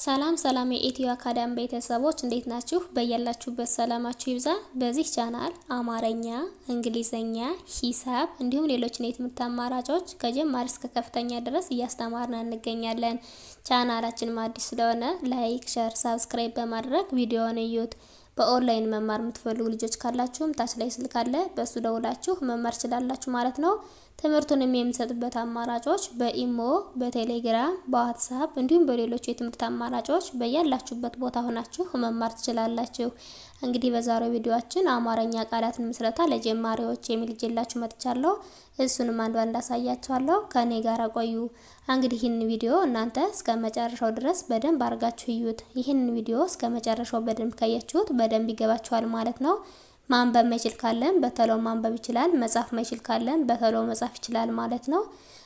ሰላም ሰላም የኢትዮ አካዳሚ ቤተሰቦች፣ እንዴት ናችሁ? በያላችሁበት ሰላማችሁ ይብዛ። በዚህ ቻናል አማርኛ፣ እንግሊዘኛ፣ ሂሳብ እንዲሁም ሌሎችን የትምህርት አማራጮች ከጀማሪ እስከ ከፍተኛ ድረስ እያስተማርን እንገኛለን። ቻናላችንም አዲስ ስለሆነ like፣ share፣ subscribe በማድረግ ቪዲዮውን እዩት። በኦንላይን መማር የምትፈልጉ ልጆች ካላችሁም ታች ላይ ስልክ አለ፣ በእሱ ደውላችሁ መማር ትችላላችሁ ማለት ነው። ትምህርቱንም የምንሰጥበት አማራጮች በኢሞ፣ በቴሌግራም፣ በዋትሳፕ እንዲሁም በሌሎች የትምህርት አማራጮች በያላችሁበት ቦታ ሆናችሁ መማር ትችላላችሁ። እንግዲህ በዛሬው ቪዲዮአችን አማርኛ ቃላትን ምስረታ ለጀማሪዎች የሚል ይዤላችሁ መጥቻለሁ። እሱንም አንድ ባንድ አሳያችኋለሁ። ከኔ ጋር ቆዩ። እንግዲህ ይህን ቪዲዮ እናንተ እስከ መጨረሻው ድረስ በደንብ አድርጋችሁ እዩት። ይህን ቪዲዮ እስከ መጨረሻው በደንብ ካያችሁት በደንብ ይገባችኋል ማለት ነው። ማንበብ መችል ካለን በተለው ማንበብ ይችላል። መጻፍ መችል ካለን በተለው መጻፍ ይችላል ማለት ነው።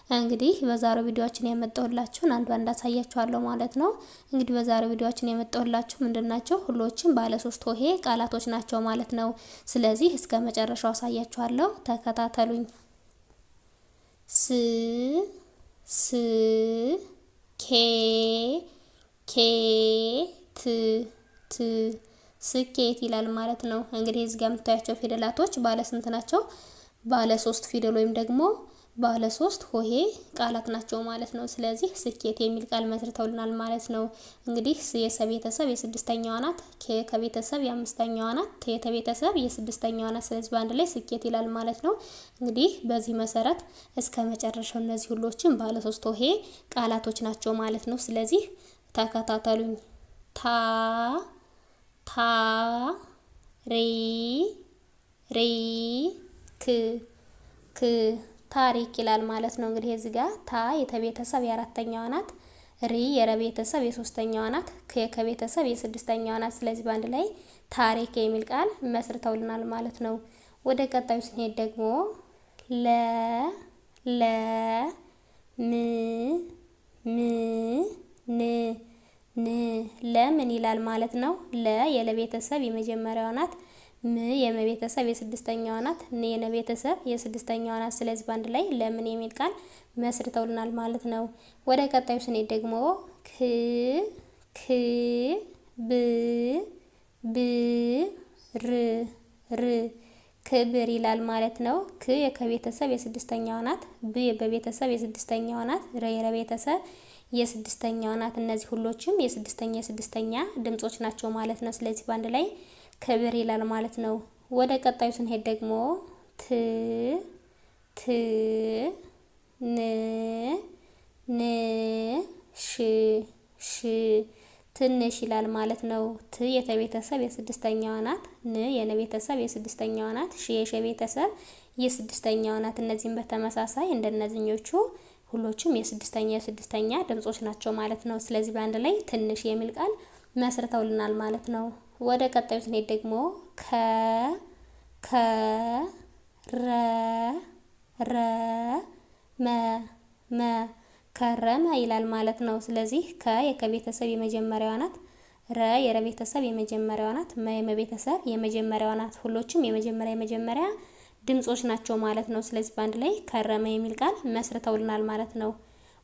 እንግዲህ በዛሬው ቪዲዮአችን የመጣሁላችሁን አንድ ባንድ አሳያችኋለሁ ማለት ነው። እንግዲህ በዛሬው ቪዲዮአችን የመጣሁላችሁ ምንድን ናቸው? ሁሎችም ባለ ሶስት ሆሄ ቃላቶች ናቸው ማለት ነው። ስለዚህ እስከ መጨረሻው አሳያችኋለሁ፣ ተከታተሉኝ። ስ ስ ኬ ኬ ት ት ስኬት ይላል ማለት ነው። እንግዲህ እዚህ ጋር የምታያቸው ፊደላቶች ባለ ስንት ናቸው? ባለ ሶስት ፊደል ወይም ደግሞ ባለ ሶስት ሆሄ ቃላት ናቸው ማለት ነው። ስለዚህ ስኬት የሚል ቃል መስርተውልናል ማለት ነው። እንግዲህ ስ የሰ ቤተሰብ የስድስተኛዋ ናት፣ ኬ ከቤተሰብ የአምስተኛዋ ናት፣ ት የተቤተሰብ የስድስተኛዋ ናት። ስለዚህ በአንድ ላይ ስኬት ይላል ማለት ነው። እንግዲህ በዚህ መሰረት እስከ መጨረሻው እነዚህ ሁሎችን ባለ ሶስት ሆሄ ቃላቶች ናቸው ማለት ነው። ስለዚህ ተከታተሉኝ። ታ ታ ሪ ሪ ክ ክ ታሪክ ይላል ማለት ነው። እንግዲህ እዚህ ጋር ታ የተቤተሰብ የአራተኛዋ ናት። ሪ የረቤተሰብ የሶስተኛዋ ናት። ክ ከቤተሰብ የስድስተኛዋ ናት። ስለዚህ በአንድ ላይ ታሪክ የሚል ቃል መስርተውልናል ማለት ነው። ወደ ቀጣዩ ስንሄድ ደግሞ ለ ለ ም ም ን ን ለምን ይላል ማለት ነው። ለ የለቤተሰብ የመጀመሪያዋ ናት። ም የመቤተሰብ የስድስተኛዋ ናት። ን የነቤተሰብ የስድስተኛዋ ናት። ስለዚህ በአንድ ላይ ለምን የሚል ቃል መስርተውልናል ማለት ነው። ወደ ቀጣዩ ስንሄድ ደግሞ ክ ክ ብ ብ ር ር ክብር ይላል ማለት ነው። ክ የከቤተሰብ የስድስተኛዋ ናት። ብ የበቤተሰብ የስድስተኛዋ ናት። ር የረቤተሰብ የስድስተኛዋ ናት። እነዚህ ሁሎችም የስድስተኛ የስድስተኛ ድምጾች ናቸው ማለት ነው። ስለዚህ በአንድ ላይ ክብር ይላል ማለት ነው። ወደ ቀጣዩ ስንሄድ ደግሞ ት ት ን ን ሽ ሽ ትንሽ ይላል ማለት ነው። ት የተቤተሰብ የስድስተኛዋ ናት። ን የነቤተሰብ የስድስተኛዋ ናት። ሽ የሸ ቤተሰብ የስድስተኛዋ ናት። እነዚህም በተመሳሳይ እንደነዚህኞቹ ሁሎችም የስድስተኛ የስድስተኛ ድምጾች ናቸው ማለት ነው። ስለዚህ በአንድ ላይ ትንሽ የሚል ቃል መስርተውልናል ማለት ነው። ወደ ቀጣዩ ስንሄድ ደግሞ ከ ከ ረ ረ መ መ ከረመ ይላል ማለት ነው። ስለዚህ ከ የከቤተሰብ የመጀመሪያዋ ናት። ረ የረቤተሰብ የመጀመሪያዋ ናት። መ የመቤተሰብ የመጀመሪያዋ ናት። ሁሎችም የመጀመሪያ የመጀመሪያ ድምጾች ናቸው ማለት ነው። ስለዚህ በአንድ ላይ ከረመ የሚል ቃል መስርተውልናል ማለት ነው።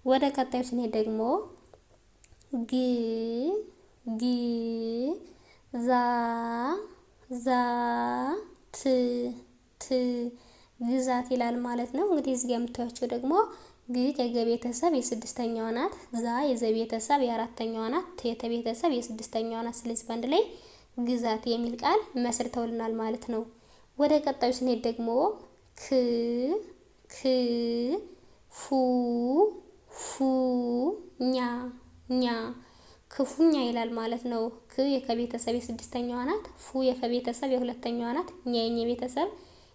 ወደ ቀጣዩ ስንሄድ ደግሞ ግ ግ ዛ ዛ ት ት ግዛት ይላል ማለት ነው። እንግዲህ እዚህ ጋር የምታዩቸው ደግሞ ግ የገቤተሰብ የስድስተኛዋ ናት። ዛ የዘቤተሰብ የአራተኛዋ ናት። ት የተቤተሰብ የስድስተኛዋ ናት። ስለዚህ በአንድ ላይ ግዛት የሚል ቃል መስርተውልናል ማለት ነው። ወደ ቀጣዩ ስንሄድ ደግሞ ክ ክ ፉ ፉ ኛ ኛ ክፉኛ ይላል ማለት ነው። ክ የከቤተሰብ የስድስተኛዋ ናት። ፉ የከቤተሰብ የሁለተኛዋ ናት። ኛ የኘ ቤተሰብ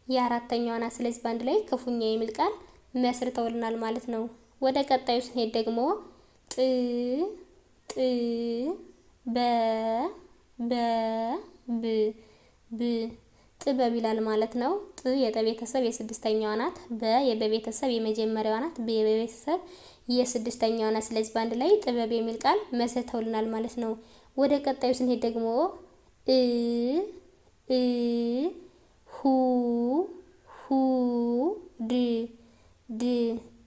የአራተኛዋ ናት። ስለዚህ በአንድ ላይ ክፉኛ የሚል ቃል መስርተውልናል ማለት ነው። ወደ ቀጣዩ ስንሄድ ደግሞ ጥ ጥ በ በ ብ ብ ጥበብ ይላል ማለት ነው። ጥ የጠቤተሰብ የስድስተኛዋ ናት። በ የበቤተሰብ የመጀመሪያዋ ናት። ብ የበቤተሰብ የስድስተኛዋ ናት። ስለዚህ በአንድ ላይ ጥበብ የሚል ቃል መስርተውልናል ማለት ነው። ወደ ቀጣዩ ስንሄድ ደግሞ እ እ ሁ ሁ ድ ድ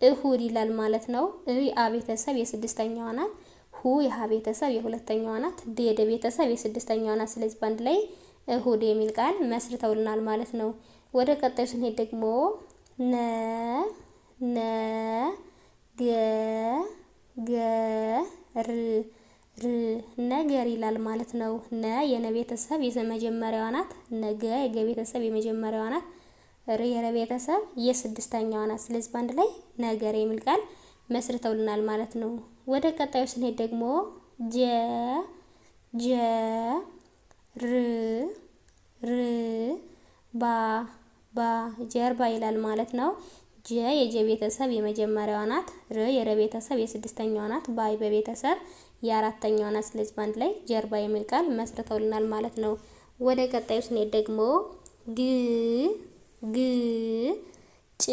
እሁድ ይላል ማለት ነው። እ የአ ቤተሰብ የስድስተኛዋ ናት። ሁ የሀ ቤተሰብ የሁለተኛዋ ናት። ድ የደ ቤተሰብ የስድስተኛዋ ናት። ስለዚህ በአንድ ላይ እሁድ የሚል ቃል መስርተውልናል ማለት ነው። ወደ ቀጣዩ ስንሄድ ደግሞ ነ ነ ገ ገ ር ር ነገር ይላል ማለት ነው። ነ የነ ቤተሰብ የመጀመሪያዋ ናት። ነገ የገ ቤተሰብ የመጀመሪያዋ ናት። ር የረ ቤተሰብ የስድስተኛዋ ናት። ስለዚህ በአንድ ላይ ነገር የሚል ቃል መስርተውልናል ማለት ነው። ወደ ቀጣዩ ስንሄድ ደግሞ ጀ ጀ ር ር ባ ባ ጀርባ ይላል ማለት ነው። ጀ የጀ ቤተሰብ የመጀመሪያዋ ናት። ር የረ ቤተሰብ የስድስተኛዋ ናት። ባ በቤተሰብ የአራተኛዋ ናት። ስለዚህ በአንድ ላይ ጀርባ የሚል ቃል መስርተውልናል ማለት ነው። ወደ ቀጣዩ ስንሄድ ደግሞ ግ ግ ጭ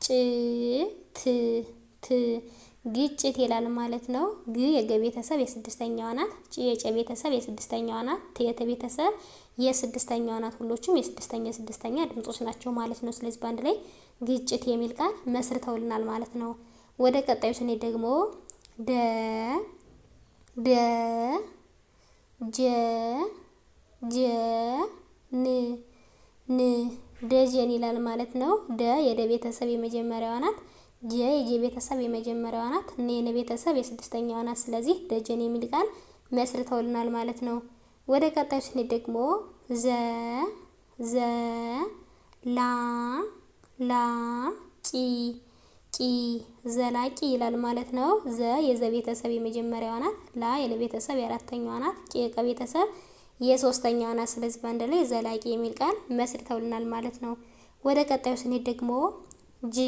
ጭ ት ት ግጭት ይላል ማለት ነው። ግ የገ ቤተሰብ የስድስተኛዋ ናት። ጭ የጨ ቤተሰብ የስድስተኛዋ ናት። ት የተ ቤተሰብ የስድስተኛዋ ናት። ሁሎችም የስድስተኛ የስድስተኛ ድምጾች ናቸው ማለት ነው። ስለዚህ በአንድ ላይ ግጭት የሚል ቃል መስርተውልናል ማለት ነው። ወደ ቀጣዩ ስንሄድ ደግሞ ደ ደ ጀ ጀ ን ን ደጀን ይላል ማለት ነው። ደ የደ ቤተሰብ የመጀመሪያዋ ናት። ጀ የጀ ቤተሰብ የመጀመሪያዋ ናት። ን የነ ቤተሰብ የስድስተኛዋ ናት። ስለዚህ ደጀን የሚል ቃል መስርተውልናል ማለት ነው። ወደ ቀጣዩ ስንሄድ ደግሞ ዘ ዘ ላ ላ ቂ ቂ ዘላቂ ይላል ማለት ነው። ዘ የዘ ቤተሰብ የመጀመሪያዋ ናት። ላ የለ ቤተሰብ የአራተኛዋ ናት። ቂ የቀ ቤተሰብ የሶስተኛዋ ናት። ስለዚህ በአንድ ላይ ዘላቂ የሚል ቃል መስርተውልናል ማለት ነው። ወደ ቀጣዩ ስንሄድ ደግሞ ጅ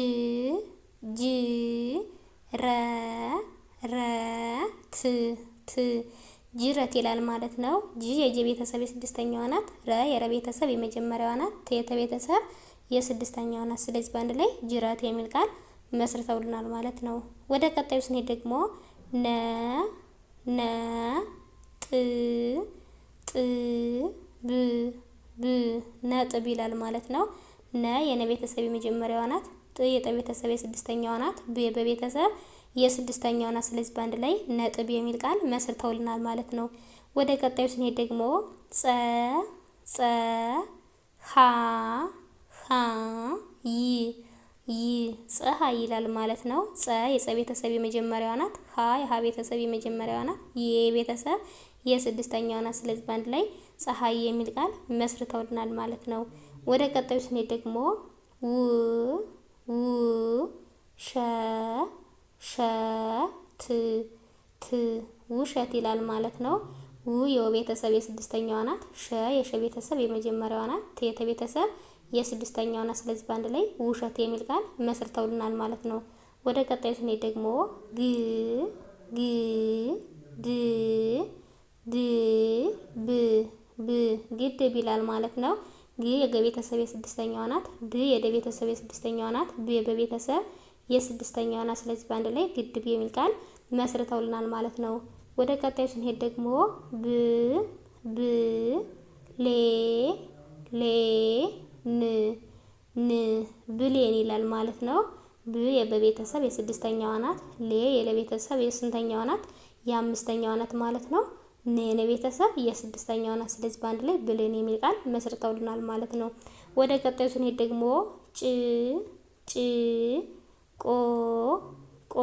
ጅ ረ ረ ት ት ጅረት ይላል ማለት ነው። ጅ የጀ ቤተሰብ የስድስተኛዋ ናት። ረ የረ ቤተሰብ የመጀመሪያዋ ናት። ት የተ ቤተሰብ የስድስተኛዋ ናት። ስለዚህ በአንድ ላይ ጅረት የሚል ቃል መስርተውልናል ማለት ነው። ወደ ቀጣዩ ስንሄድ ደግሞ ነ ነ ጥ ጥ ብ ብ ነጥብ ይላል ማለት ነው። ነ የነ ቤተሰብ የመጀመሪያዋ ናት። ጥ የጠ ቤተሰብ የስድስተኛዋ ናት። ብ የበ ቤተሰብ የስድስተኛዋ ናት። ስለዚህ በአንድ ላይ ነጥብ የሚል ቃል መስርተውልናል ማለት ነው። ወደ ቀጣዩ ስንሄድ ደግሞ ጸ ጸ ሀ ሀ ይ ይ ፀሐይ ይላል ማለት ነው። ጸ የጸ ቤተሰብ የመጀመሪያዋ ናት። ሀ የሀ ቤተሰብ የመጀመሪያዋ ናት። የ ቤተሰብ የስድስተኛዋ ናት። ስለዚህ በአንድ ላይ ፀሐይ የሚል ቃል መስርተውልናል ማለት ነው። ወደ ቀጣዩ ስንሄድ ደግሞ ው ው ሸ ሸ ት ት ውሸት ይላል ማለት ነው። ው የወ ቤተሰብ የስድስተኛዋ ናት። ሸ የሸ ቤተሰብ የመጀመሪያዋ ናት። ት የተ ቤተሰብ የስድስተኛዋ ናት። ስለዚህ በአንድ ላይ ውሸት የሚል ቃል መስርተውልናል ማለት ነው። ወደ ቀጣዩ ስንሄድ ደግሞ ግ ግ ድ ድ ብ ብ ግድብ ይላል ማለት ነው። ግ የገ ቤተሰብ የስድስተኛዋ ናት። ድ የደ ቤተሰብ የስድስተኛዋ ናት። ብ የበ ቤተሰብ የስድስተኛዋ ናት። ስለዚህ በአንድ ላይ ግድብ የሚል ቃል መስርተውልናል ማለት ነው። ወደ ቀጣዩ ስንሄድ ደግሞ ብ ብ ሌ ሌ ን ን ብሌን ይላል ማለት ነው። ብ የበቤተሰብ የስድስተኛዋ ናት። ሌ የለቤተሰብ የስንተኛዋ ናት? የአምስተኛዋ ናት ማለት ነው። ን የነቤተሰብ የስድስተኛዋ ናት። ስለዚህ በአንድ ላይ ብሌን የሚል ቃል መስርተውልናል ማለት ነው። ወደ ቀጣዩ ስንሄድ ደግሞ ጭ ጭ ቆ ቆ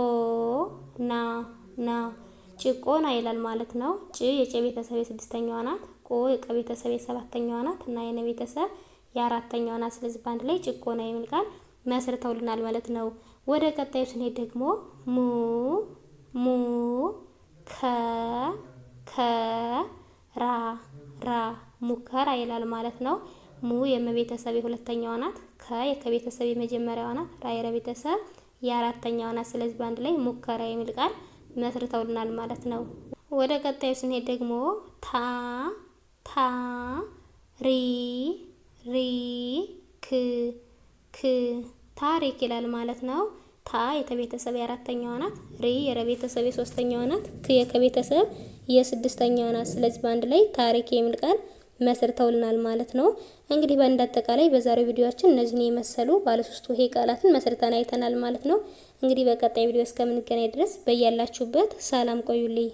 ና ና ጭቆና ይላል ማለት ነው። ጭ የጨ ቤተሰብ የስድስተኛዋ ናት። ቆ የቀ ቤተሰብ የሰባተኛዋ ናት እና የነ ቤተሰብ የአራተኛዋ ናት። ስለዚህ በአንድ ላይ ጭቆና የሚል ቃል መስርተውልናል ማለት ነው። ወደ ቀጣዩ ስንሄድ ደግሞ ሙ ሙ ከ ከ ራ ራ ሙከራ ይላል ማለት ነው። ሙ የመቤተሰብ የሁለተኛዋ ናት። ከ የከቤተሰብ የመጀመሪያዋ ናት። ራ የረ ቤተሰብ የአራተኛዋ ናት። ስለዚህ በአንድ ላይ ሙከራ የሚል ቃል መስርተውልናል ማለት ነው። ወደ ቀጣዩ ስንሄድ ደግሞ ታ ታ ሪ ሪ ክ ክ ታሪክ ይላል ማለት ነው። ታ የተቤተሰብ የአራተኛዋ ናት። ሪ የረቤተሰብ የሶስተኛዋ ናት። ክ የከቤተሰብ የስድስተኛዋ ናት። ስለዚህ በአንድ ላይ ታሪክ የሚል ቃል መስርተውልናል ማለት ነው። እንግዲህ በእንደ አጠቃላይ በዛሬው ቪዲዮአችን እነዚህን የመሰሉ ባለሶስት ሆሄ ቃላትን መስርተን አይተናል ማለት ነው። እንግዲህ በቀጣይ ቪዲዮ እስከምንገናኝ ድረስ በያላችሁበት ሰላም ቆዩልኝ።